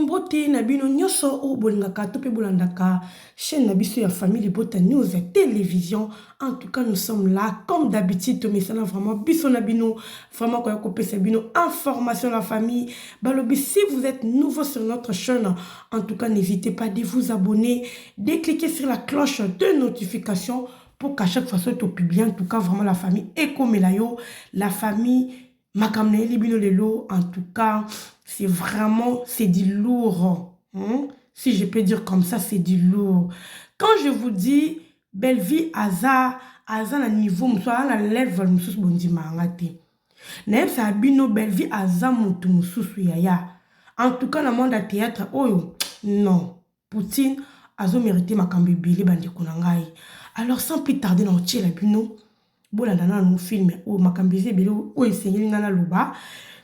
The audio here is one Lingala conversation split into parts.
Mbote na bino nyonso oyo bolingaka to mpe bolandaka chaîne na biso ya famille Libota News Télévision. En tout cas, nous sommes là comme d'habitude, tomesana vraiment biso na bino, vraiment koya kopesa bino information la famille. Balobi, si vous êtes nouveau sur notre chaîne, en tout cas, n'hésitez pas de vous abonner, de cliquer sur la cloche de notification pour qu'à chaque fois que tu publies, en tout cas, vraiment la famille ekomela yo, la famille makambo nayeli bino lelo, en tout cas, c'est vraiment, c'est du lourd. Hein? Si je peux dire comme ça, c'est du lourd. Quand je vous dis, Bellevue aza, aza na niveau mosusu, aza na level mosusu bondimanga te. Nayebisaka bino Bellevue aza motu mosusu yaya. En tout cas, na monde ya théâtre oyo, non. Poutine azomérite makambo ebele bandeko na ngai. Alors sans plus tarder na otiela bino bolanda nanu film oyo makambo eza ebele oyo esengeli ngai naloba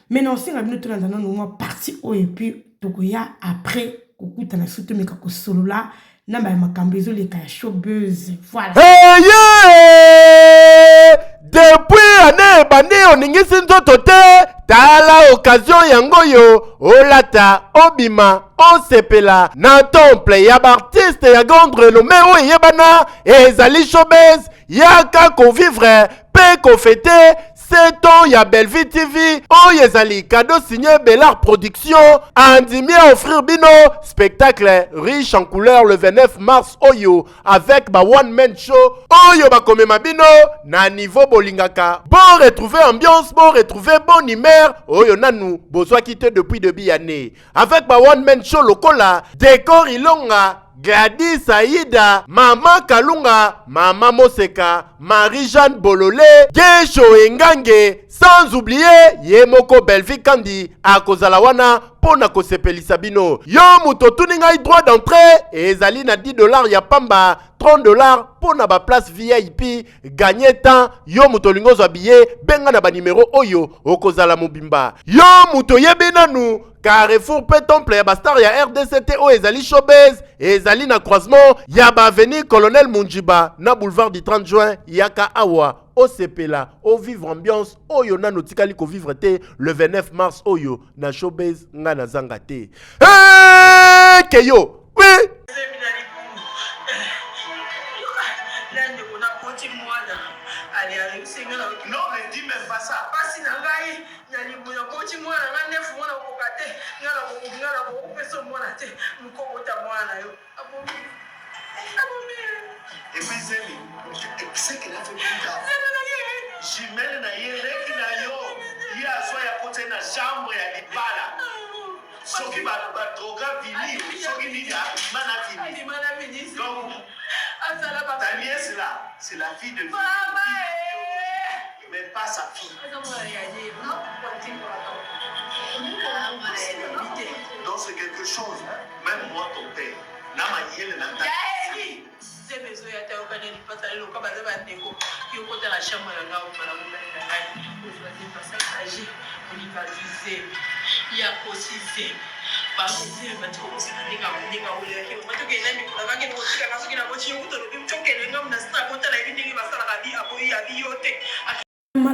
mais na osenga bino tolanda nanu mwa partie oyo et puis tokoya après kokutana so tomeka kosolola na ba makambo ezoleka ya showbuzz voilà. Hey, yeah! Depuis année ebandi oningisi nzoto te, tala occasion yango oyo olata obima osepela na temple ya baartiste ya grande renommée oyo eyebana ezali showbuzz. Yaka kovivre mpe kofêter 7 ans ya Bellevue TV oyo ezali cadeau signé Bellar Production. Andimi à offrir bino spectacle riche en couleur le 29 mars oyo avec ba one man show oyo bakomema bino na niveau bolingaka. Bo retrouver ambiance, bo retrouver bonne humeur oyo nanu bozwaki te depuis début année avec ba one man show lokola Décor Ilonga, Gladys Aïda, Mama Kalunga, Mama Moseka, Marie-Jeanne Bololé, Gesho Engange, sans oublier ye moko Bellevue Kandi akozala wana mpo na kosepelisa bino. Yo moto otuni ngai, droit d'entrée ezali na 10 $ ya pamba, 30 $ mpo na baplace VIP. Gagner temps, yo moto olingi ozwa billet, benga na banimero oyo okozala mobimba. Yo moto oyebi nanu carrefour mpe temple ya bastar ya RDC te, oyo ezali showbuzz, ezali na croisement ya baavenue Colonel Munjiba na boulevard du 30 juin. Yaka awa osepela, ovivre ambiance oyo nanu otikali kovivre te le 29 mars oyo na showbuzz. Ngai nazanga te. Hey, keyo oui. Ndeko nakoti mwana ale ayosenga. Non, mais dis même pas ça. Pasi na ngai na libu nakoti mwana nga nefu mwana kokoka te nga na kokopesa mwana te mokobota mwana na yo abomi abomi. Et puis Zemi, ce qu'elle a fait plus grave. Jumelle na ye, leki na yo, ye azwa ya kota ye na chambre ya libala. Soki badroga vini, soki nini, abima na vini. Abima na vini. Donc, azala ta nièce là, c'est la fille de Mama. Mais pas sa fille. Aza mwana ya ye. Donc c'est quelque chose. Même moi, ton père, na mayele na Ya Eli zeme ezoya te ayokani lipasa leloka baza bandeko yokota na chambre na ngai omala mobali na ngai ozwa zemi age moninga azwi zemi ya kosi zemi bazwi zemi bati kokosana ndenge ndenge awelelaki batokende ndeko na ngai kende kotikaka soki naboti yo kuta olobi tokende ngamu na star kotala yebi ndenge basalaka bi aboyi abi yo te.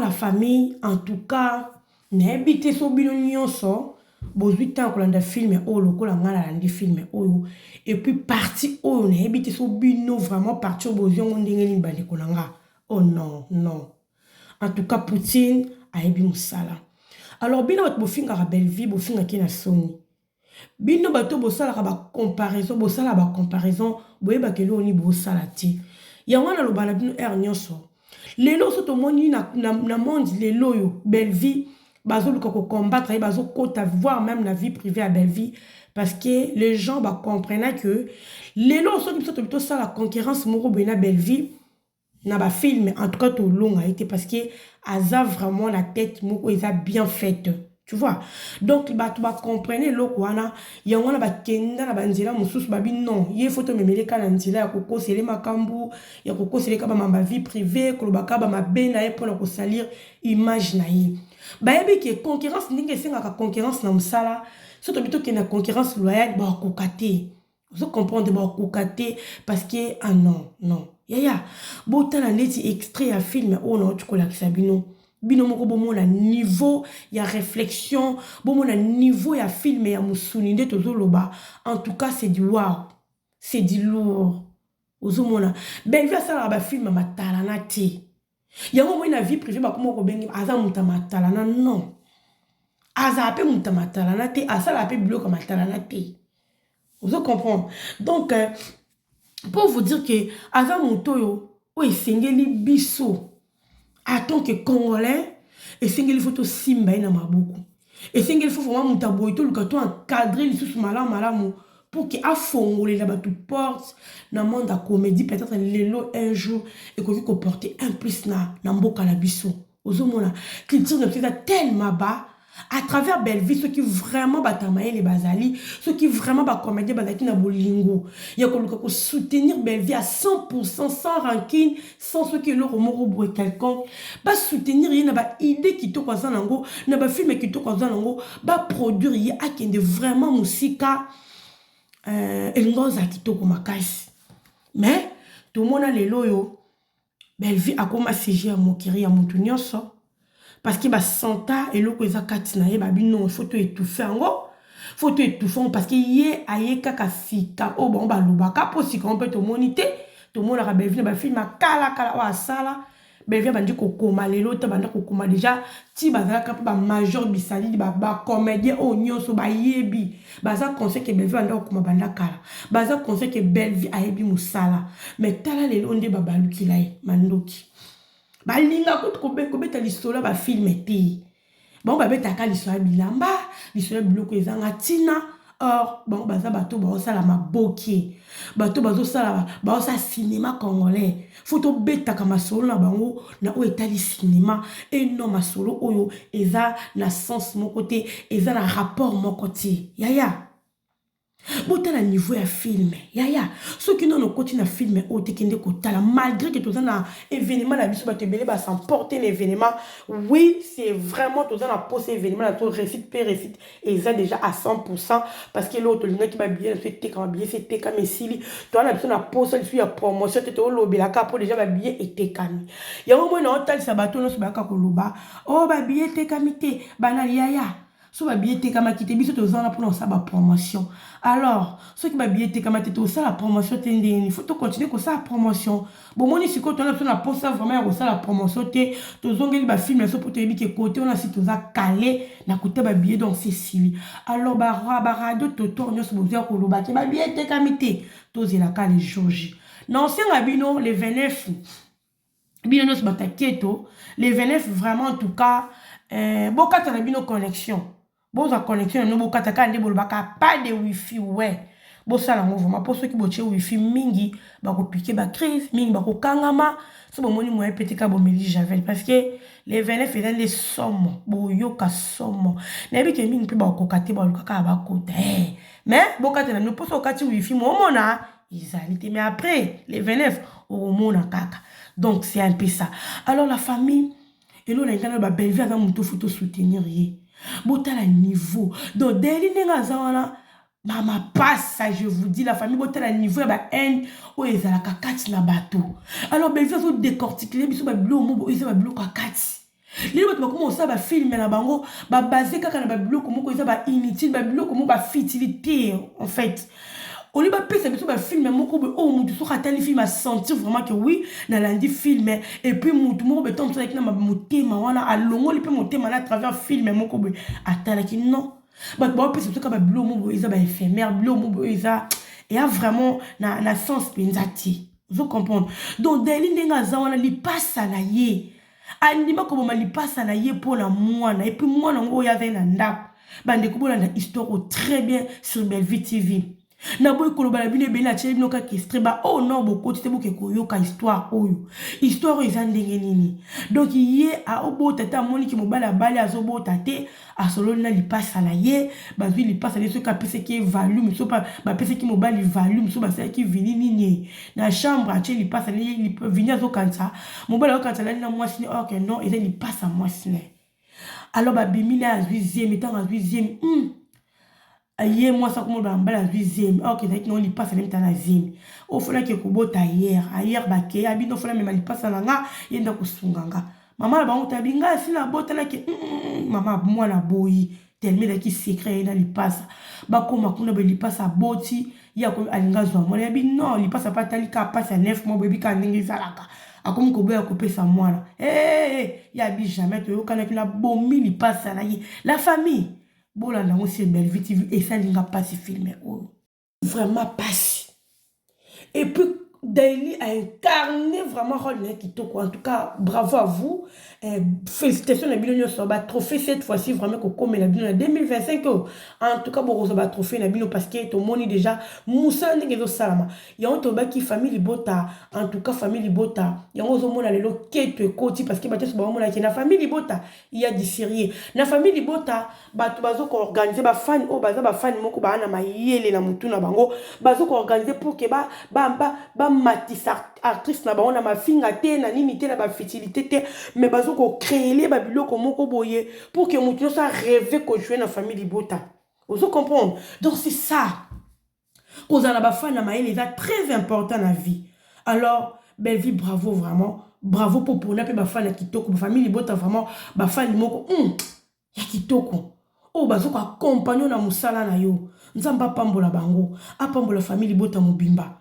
La famille, en tout cas nayebi te so bino nyonso bozwi ntango kolanda film oyo lokola ngai nalandi film oyo. Et puis partie oyo nayebi te so bino vraiment partie oyo bozwi yango ndenge nini bandeko na nga. Oh non, non, en tout cas Poutine ayebi mosala. Alors bino bato bofingaka Bellevue, bofingaki na soni. Bino bato bosalaka bacomparaison, bosala bacomparaison, boyebaka eloko nini bosala te. Yango naloba na bino heure nyonso. Lelo so tomoni na monde lelo oyo Bellevue bazoluka kocombattre ye, bazokota voire même na vie privée ya Bellevue, parce que les gens bacomprena que lelo soki biso tobi tosala concurrence moko boye na Bellevue na bafilm, en tout cas tolonga ye te, parce que aza vraiment na tête moko eza bien faite, tu vois. Donc bato bacomprene eloko wana, yango wana bakenda na banzela mosusu. Babi non, ye faut tomemele ka na nzela ya kokosele makambo ya kokosele ka bamamba vie privée, kolobaka bamabe na ye mpona kosalir image na ye. Bayebi ke concurrence ndenge esengaka concurrence na mosala, so tobi tokende na concurrence loyale, bakoka te. Ozo comprendre, bakoka te parce que ah non, non, yaya, botala neti extrait ya film oyo nauti kolakisa bino. Bino moko bomona niveau ya réflexion, bomona niveau ya film ya musuni nde tozoloba. En tout cas, c'est du wow, c'est du lourd. Ozomona Bellevue asalaka bafilm ya matalana te. Yango moi na vie privée bakoma kobengi aza moto ya matalana. Non, azala mpe moto ya matalana te, asalaka mpe biloko ya matalana te. Ozo comprendre? Donc pour vous dire que aza moto oyo oyo esengeli biso en tant que Congolais, esengeli faut tosimba ye na maboko. Esengeli faut vraiment moto aboye toluka to encadre lisusu malamu malamu pour que afongolela bato porte na monde ya comédie. Peut-être lelo un jour ekoki koporter un plus na mboka na biso. Ozomona culture na biso eza tellement bas à travers Bellevue. Soki vraiment bato ya mayele bazali, soki vraiment bacomédien bazalaki na bolingo ya koluka kosoutenir Bellevue à 100, sans rancune, sans soki eloko moko boye quelconque, basoutenir ye na baidée kitoko aza nango, na bafilm kitoko aza nango, baproduire ye akende vraiment mosika, elingi ozala kitoko makasi. Mais tomona lelo oyo Bellevue akóma sujet ya moquerie ya motu nyonso, parce que basenta eloko eza kati na ye. Babi non, faut to étouffe yango, faut to étouffe yango, parce que ye aye kaka sika oyo bango balobaka mpo sika yango mpe tomoni te. Tomonaka Bellevue na bafilm akalakala oyo asala. Bellevue abandi kokoma lelo te, banda kokoma déjà ti bazalaka mpe bamajor bisalidi. Bacomédien oyo nyonso bayebi, baza conscient que Bellevue banda kokoma banda kala, baza conscient que Bellevue ayebi mosala. Mais tala lelo nde babalukila ye mandoki. Balinga kutu kobeta lisolo ya bafilm te. Bango babetaka lisolo ya bilamba, lisolo ya biloko ezanga ntina. Or bango baza bato baosala maboke, bato bazosala, baosala cinéma congolais. Faut tobetaka masolo na bango na oyo etali cinéma e non masolo oyo eza na sens moko te, eza na rapport moko te. Yaya, botala niveau ya film. Yaya, soki nano okoti na film oyo te, kende kotala. Malgré que toza na événement na biso, bato ebele bas'emporte na événement. Oui, c'est vraiment, toza na posa événement na biso réussite mpe réussite eza déjà à 100, parce que eloko tolingaki, babillet na biso etekama, billet esi etekami, esili. Toza na biso na posa lisusu ya promotion te, tolobelaka mpo déjà babillet etekami. Yango moi na otalisa bato nyonso bayaka koloba o oh, babillet etekami te. Bana yaya, so babillet etekamaki te, biso toza wana mpona kosala bapromotion. Alors soki babillet etekama te, tosala promotion te ndenge nini? Faut tocontinue kosala promotion. Bomoni sikoyo, toza biso na posa vraiment ya kosala promotion te. Tozongeli bafilm na biso mpo toyebi que kote wana si toza kale na kote babillet, donc c'est esili. Alors baradio totor nyonso bozwa koloba que babillet etekami te, tozelaka le jour J. Na osenga bino le 29, bino nyonso bato ya keto, le 29 vraiment, en tout cas bokata na bino connexion, bozwa connexion na bino, bokata kaka nde bolobaka pas de wifi. We bosala yango vraiment, mpo soki botie wifi mingi, bakopike bacrise mingi, bakokangama. So bomoni moyen pe te, kaka bomeli javel, parce que le 29 eza nde somo, boyoka somo. Nayebi que mingi mpe bakokoka te, baluka kaka bakota mais bokata na bino, mpo so okati wifi, moomona ezali te. Mais après le 29, okomona kaka. Donc c'est un peu ça. Alors la famille, eloko na ngai, baBellevue aza motu faut tosoutenir ye. Botala niveau, donc Deli ndenge aza wana, mama pasa. Je vous dis, la famille, botala niveau ya bahaine oyo ezalaka kati na bato. Alors Bellevue azodécortiquer biso babiloko moko eza babiloko ya kati. Lelo bato bakoma kosala bafilm na bango, babase kaka na babiloko moko eza bainutile, babiloko moko bafutilité. En fait, oli bapesa biso bafilm moko boye oyo motu soki atali film, asentir vraiment que oui, nalandi film. Et puis motu moko boye, ntango mosu azalaki na motema wana, alongoli mpe motema na à travers film moko boye atalaki. Non, bato baopesa biso kaka babiloko moko boye eza baéphémère, biloko moko boye eza eya vraiment na sens mpenza te. Ozo comprendre? Donc Dali ndenge aza wana, lipasa na ye, andima koboma lipasa na ye mpo na mwana. Et puis mwana yango oyo azali na ndako. Bandeko, bolanda histoire oyo très bien sur Bellevue TV. Naboyi koloba na bino ebele, atieli bino kaka extrait. Ba oyo oh non, bokoti te, boke koyoka histoire oyo. Histoire oyo eza ndenge nini? Donc ye aobota te, amoniki mobali abali, azobota te, asololi na lipasa na ye, bazwi lipasa na ye. Soki apesaki ye volume, so bapesaki mobali volume, so basalaki vini nini na chambre, atie lipasa na ye vini, azokanisa mobali, azokanisa nani na mwasi ne, or que non, eza lipasa mwasi ne. Alors babimi na ye, azwi zemi. Ntango azwi zemi, ye mwasi akomona bana mobali azwi zemi, or que ezalaki nango lipasa nde mutala na zemi. Ofonaki ekobota ayer ayer, bakei abino, ofona mema lipasa na nga, ye nde akosunga nga. Mama na bango tabi ngai asi nabotanaki mama mwana boyi tellement ezalaki secret ye na lipasa. Bakoma kuna boye lipasa aboti ye alingi azwa mwana yabi non lipasa mpe atali kaka mpasi ya 9 mois boyebi kaka ndenge ezalaka akomi koboya kopesa mwana hey, hey, yabi jamais toyokanaki na bomi lipasa na ye. La famille bolanda yango sur Bellevue TV esali nga mpasi film oyo vraiment pasi. Et puis Daily a incarné vraiment rôle na kitoko. En tout cas, bravo à vous. Félicitations na bino nyonso ba trophée cette fois-ci vraiment kokomela bino na 2025 oyo. En tout cas, bokozwa ba trophée na bino parce que tomoni déjà mosala ndenge ezosalama. Yango tobaki famille libota, en tout cas famille libota, yango ozomona lelo keto ekoti parce que bato nyonso baomonaki na famille libota il y a du sérieux. Na famille libota bato bazo koorganiser bafani oyo baza bafani moko baa na mayele na motu na bango bazo koorganiser pour que bamatisa actrice na bango na mafinga te na nini te na bafutilité te, mais bazo kocréer babiloko moko boye pour que motu nyonso arêve kojouer na famille libota. Ozo comprendre? Donc c'est ça, kozala na bafani na mayele eza très important na vie. Alors Bellevue, bravo, vraiment bravo mpo mpona mpe bafani ya kitoko, bafamille libota vraiment bafani moko ya kitoko oyo bazo koaccompagner na mosala na yo. Nzambe apambola bango, apambola famille libota mobimba.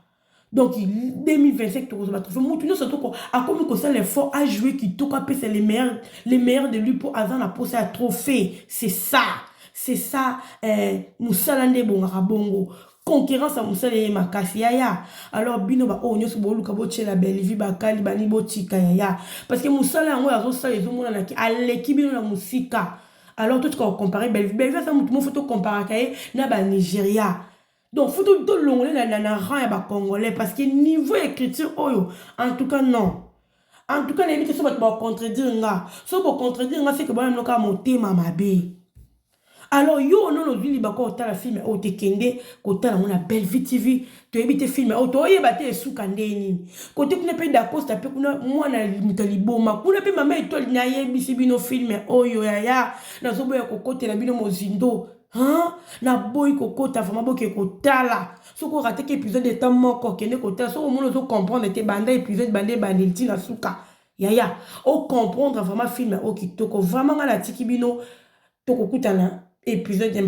Donc 2025 tokozwa batrophée. Motu nyonso toko akomi kosala effort ajouer kitoko, apesa le meilleur de lui mpo aza na posa ya trophée. C'est ça, c'est ça. Mosala nde ebongaka bongo, concurrence ya mosala ye makasi yaya. Alors bino baoyo nyonso boluka botiela Bellevue bakali bani, botika yaya, parce que mosala yango azosala ezomonanaki aleki bino na mosika. Alors totika kocomparer Bellevue. Bellevue aza motu moko, faut tocomparaka ye na Banigeria. Donc faut tolongole na rang ya Bacongolais parce que niveau écriture oyo, en tout cas non. En tout cas nayebi te so bato bacontredire nga. So bocontredire nga, seke bona bino kaka motema mabe. Alors yo nono ozwi libaka otala film oyo, tekende kotala yango na Bellevue TV. Toyebi te film oyo, toyeba te esuka nde nini. Kote kuna mpe Dacosta mpe kuna mwana moto liboma kuna mpe mama Etoile. Nayebisi bino film oyo yaya, nazoboya kokotela bino mozindo. Naboyi kokota vraiment. Boke kotala. Soki orateki épisode eta moko, kende kotala. Soki omoni ozocomprendre te, banda épisode, banda ebandeli ntina suka yaya, ocomprendre vraiment film oyo kitoko vraiment. Ngai natiki bino, tokokutana épisode.